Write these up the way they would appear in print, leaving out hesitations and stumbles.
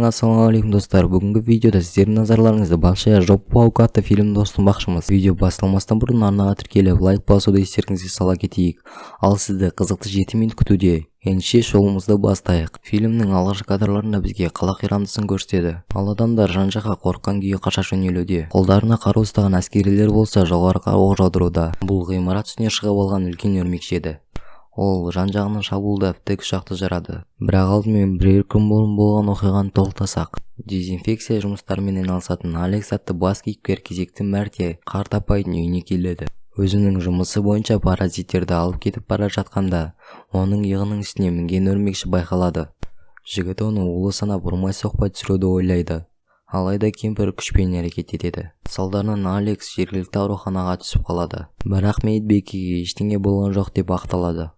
Барлықтарыңа ассалаумағалейкум, достар! Бүгінгі видеода сіздердің назарларыңызды «Большая жопа паука» атты фильмді ұсынбақшымыз. Видео басталмастан бұрын арнаға тіркеліп, лайк басуды естеріңізге сала кетейік. Ал сізді қызықты 7 минут күтуде. Ендеше шолуымызды бастайық. Фильмнің алғашқы кадрларында бізге қала қирандысын көрсетеді. Ал адамдар жан-жаққа қорыққан күйі қаша жөнелуде. Қолдарына қару ұстаған әскерилер болса, жоғарыға оқ жаудыруда. Бұл ғимарат үстіне шығып алған үлкен өрмекші еді. Ол жан-жағынан шабуылдап, тікұшақты жарады. Бірақ алдымен бірер күн бұрын болған оқиғаны толықтасақ. Дезинфекция жұмыстарымен айналысатын Алекс атты бас кейіпкер кезекті мәрте қарт апайдың үйіне келеді. Өзінің жұмысы бойынша паразиттерді алып кетіп бара жатқанда, оның иығының үстіне мінген өрмекші байқалады. Жігіт оны улы санап, ұрмай-соқпай түсіруді ойлайды. Алайда кемпір күшпен әрекет етеді. Салдарынан Алекс жергілікті ауруханаға түсіп қалады. Бірақ медбикеге ештеңе болған жоқ деп ақталады.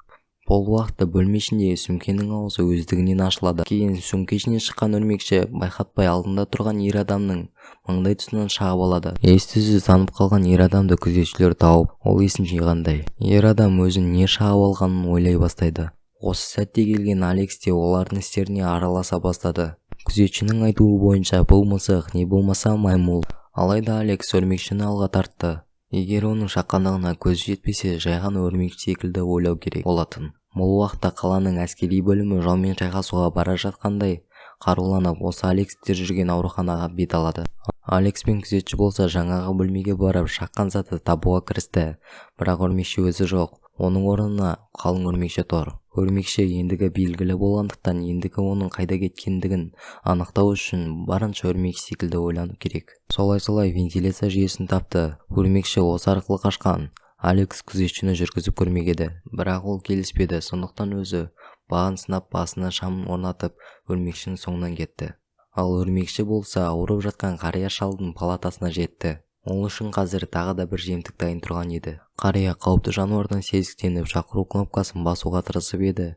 Бұл уақытта бөлме ішіндегі сөмкенің аузы өздігінен ашылады. Кейін сөмке ішінен шыққан өрмекші байқатпай алдында тұрған ер адамның маңдай тұсынан шағып алады. Ес-түссіз танып қалған ер адамды күзетшілер тауып, ол есін жиғандай. Ер адам өзін не шағып алғанын ойлай бастайды. Осы сәтте келген Алекс те олардың істеріне араласа бастады. Күзетшінің айтуы бойынша, бұл мысық не болмаса маймыл. Алайда Алекс өрмекшіні алға тартты. Егер оның шаққандығына көзі жетпесе, жай ғана өрмекші секілді ойлау керек болатын. Бұл уақытта қаланың әскери бөлімі жаумен шайқасуға бара жатқандай қаруланып, осы Алекстер жүрген ауруханаға бет алады. Алекс пен күзетші болса, жаңағы бөлмеге барып, шаққан затты табуға кірісті. Бірақ өрмекші өзі жоқ, оның орнына қалың өрмекші тұр. Өрмекші ендігі белгілі болғандықтан, ендігі оның қайда кеткендігін анықтау үшін барынша өрмекші секілді ойлану керек. Солай-солай вентиляция жүйесін тапты. Өрмекші осы арқылы қашқан. Алекс күзетшіні жүргізіп көрмек еді, бірақ ол келіспеді. Сондықтан өзі бағын сынап, басына шамын орнатып, өрмекшінің соңынан кетті. Ал өрмекші болса, ауырып жатқан қария шалдың палатасына жетті. Ол үшін қазір тағы да бір жемтік дайын тұрған еді. Қария қауіпті жануардан сезіктеніп, шақыру кнопкасын басуға тырысып еді,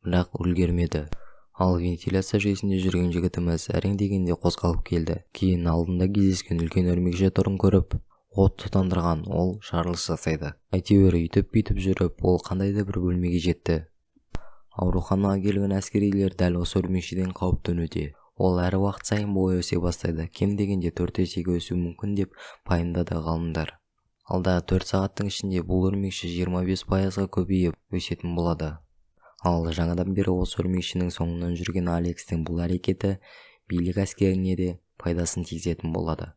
бірақ үлгермеді. Ал вентиляция жүйесінде жүрген жігітіміз әрең дегенде қозғалып келді. Кейін алдында кездескен үлкен өрмекші торын көріп, от тұтандырған ол жарылыс жасайды. Әйтеуір үйтіп-бүйтіп жүріп, ол қандай да бір бөлмеге жетті. Ауруханаға келген әскерилер дәл осы өрмекшіден қауіп төнуде. Ол әр уақыт сайын бойы өсе бастайды. Кем дегенде 4 есеге өсуі мүмкін деп пайымдады ғалымдар. Алдағы 4 сағаттың ішінде бұл өрмекші 25%-ға көбейіп өсетін болады. Ал жаңадан бері осы өрмекшінің соңынан жүрген Алекстің бұл әрекеті билік әскеріне де пайдасын тигізетін болады.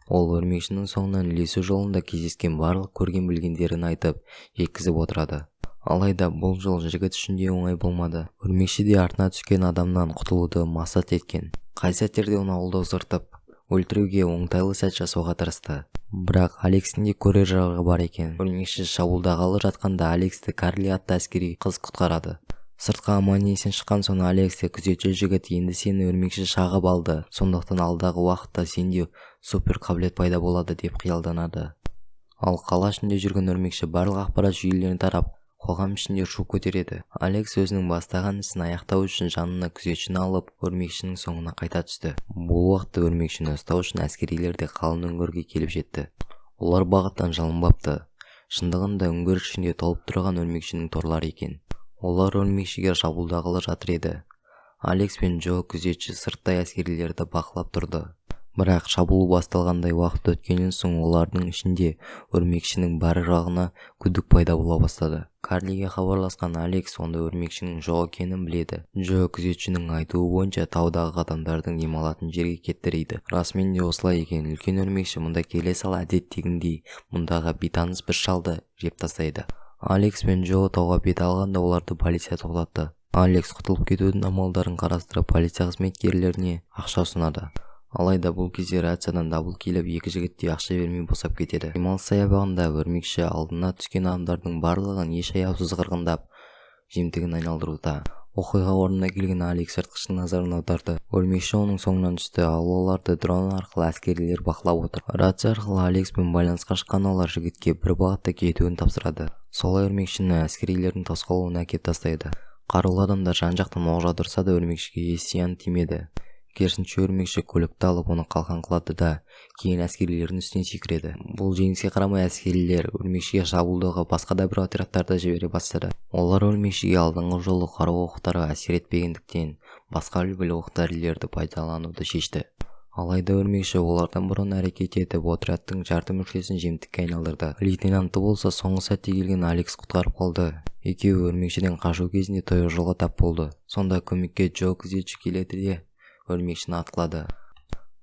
Ол өрмекшінің соңынан ілесу жолында кездескен барлық көрген-білгендерін айтып, жеткізіп отырады. Алайда бұл жол жігіт үшін де оңай болмады. Өрмекші де артына түскен адамнан құтылуды мақсат еткен. Қай сәттерде оны ауыздыртып өлтіруге оңтайлы сәт жасауға тырысты. Бірақ Алекстің де көрер жарығы бар екен. Өрмекші шабуылдағалы жатқанда, Алексті Карли атты әскери қыз құтқарады. Сыртқа аман-есен шыққан соң, Алексті күзетші жігіт: «Енді сені өрмекші шағып алды, сондықтан алдағы уақытта сенде супер қабілет пайда болады», – деп қиялданады. Ал қала ішінде жүрген өрмекші барлық ақпарат жүйелерін тарап, қоғам ішінде шу көтереді. Алекс өзінің бастаған ісін аяқтау үшін жанына күзетшіні алып, өрмекшінің соңына қайта түсті. Бұл уақытта өрмекшіні ұстау үшін әскерилер де қалың үңгірге келіп жетті. Олар бағыттан жалынбапты. Шындығында, үңгір ішінде толып тұрған өрмекшінің торлары екен. Олар өрмекшіге шабуылдағалы жатыр еді. Алекс пен Джо күзетші сырттай әскерилерді бақылап тұрды. Бірақ шабуыл басталғандай уақыт өткеннен соң, олардың ішінде өрмекшінің бар жағына күдік пайда бола бастады. Карлиге хабарласқан Алекс онда өрмекшінің жоқ екенін біледі. Джо күзетшінің айтуы бойынша, таудағы адамдардың демалатын жерге кетті дейді. Расымен де осылай екен. Үлкен өрмекші мұнда келе сала, әдеттегіндей мұндағы бейтаныс бір шалды жеп тастайды. Алекс пен Джо тауға бет алғанда, оларды полиция тоқтатты. Алекс құтылып кетудің амалдарын қарастырып, полиция қызметкерлеріне ақша ұсынады. Алайда бұл кезде рациядан дабыл келіп, екі жігіт те ақша бермей босап кетеді. Демалыс саябағында өрмекші алдына түскен адамдардың барлығын еш аяусыз қырғындап, жемтігін айналдыруда. Оқиға орнына келген Алекс жыртқыштың назарын аударды. Өрмекші оның соңынан түсті. Ал оларды дрон арқылы әскерилер бақылап отыр. Рация арқылы Алекспен байланысқа шыққан олар жігітке бір бағытта кетуін тапсырады. Солай өрмекшіні әскерилердің тосқауылына әкеп тастайды. Қарулы адамдар жан-жақтан оқ жаудырса да, өрмекшіге еш зиян тимеді. Керісінше, өрмекші көлікті алып, оны қалқан қылады да, кейін әскерилердің үстіне секіреді. Бұл жеңіске қарамай, әскерилер өрмекшіге шабуылдауға басқа да бір отрядтарды жібере бастады. Олар өрмекшіге алдыңғы жолы қару оқтары әсер етпегендіктен, Басқа үлгілі оқ-дәрілерді пайдалануды шешті. Алайда өрмекші олардан бұрын әрекет етіп, отрядтың жарты мүшесін жемтікке айналдырды. Лейтенантты болса соңғы сәтте келген Алекс құтқарып қалды. Екеуі өрмекшіден қашу кезінде тұйық жолға тап болды. Сонда көмекке Джо күзетші келеді де, өрмекшіні атқылады.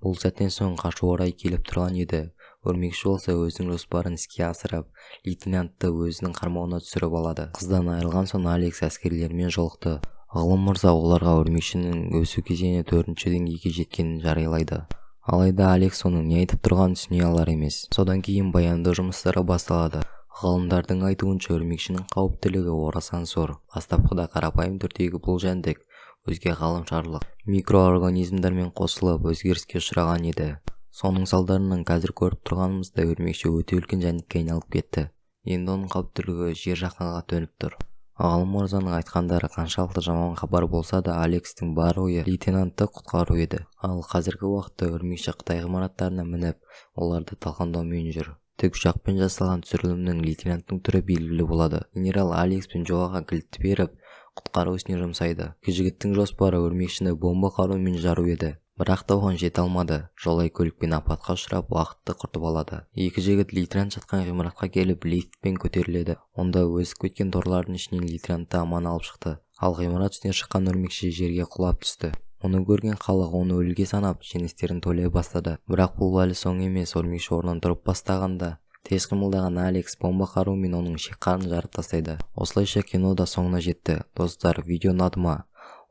Бұл сәттен соң қашу орайы келіп тұрған еді. Өрмекші болса өзінің жоспарын іске асырып, лейтенантты өзінің қармауына түсіріп алады. Қыздан айырылған соң Алекс әскерлермен жолықты. Ғалым мырза оларға өрмекшінің өсу кезеңі 4-ші деңгейге жеткенін жариялайды. Алайда Алекс оның не айтып тұрғанын түсіне алар емес. Содан кейін баяндау жұмыстары басталады. Ғалымдардың айтуынша, өрмекшінің қауіптілігі орасан зор. Бастапқыда қарапайым түрдегі бұл жәндік өзге ғаламшарлық микроорганизмдермен қосылып өзгеріске ұшыраған еді. Соның салдарынан қазір көріп тұрғанымыздай өрмекші өте үлкен жәндікке айналып кетті. Енді оның қауіптілігі жер жаһанға төніп тұр. Ғалым мырзаның айтқандары қаншалықты жаман хабар болса да, Алекстің бар ойы лейтенантты құтқару еді. Ал қазіргі уақытта өрмекші Қытай ғимараттарына мініп, оларды талқандаумен жүр. Тікұшақпен жасалған түсірілімнің лейтенанттың түрі белгілі болады. Генерал Алекс пен Джоаға кілтті беріп, құтқару ісіне жұмсайды. Екі жігіттің жоспары өрмекшіні бомба қаруымен жару еді. Бірақ та оған жете алмады. Жолай көлікпен апатқа ұшырап, уақытты құртып алады. Екі жігіт лейтенант жатқан ғимаратқа келіп, лифтпен көтеріледі. Онда өсіп кеткен торлардың ішінен лейтенантты аман алып шықты. Ал ғимарат үстіне шыққан өрмекші жерге құлап түсті. Мұны көрген халық оны өліге санап, жеңістерін тойлай бастады. Бірақ бұл әлі соң емес. Өрмекші орнынан тұрып бастағанда тез қимылдаған Алекс бомба қаруымен оның ішек-қарнын жарып тастайды. Осылайша кино да соңына жетті. Достар, видео ұнады ма?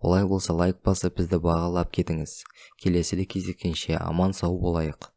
Олай болса лайк басып, бізді бағалап кетіңіз. Келесіде кездескенше аман сау болайық.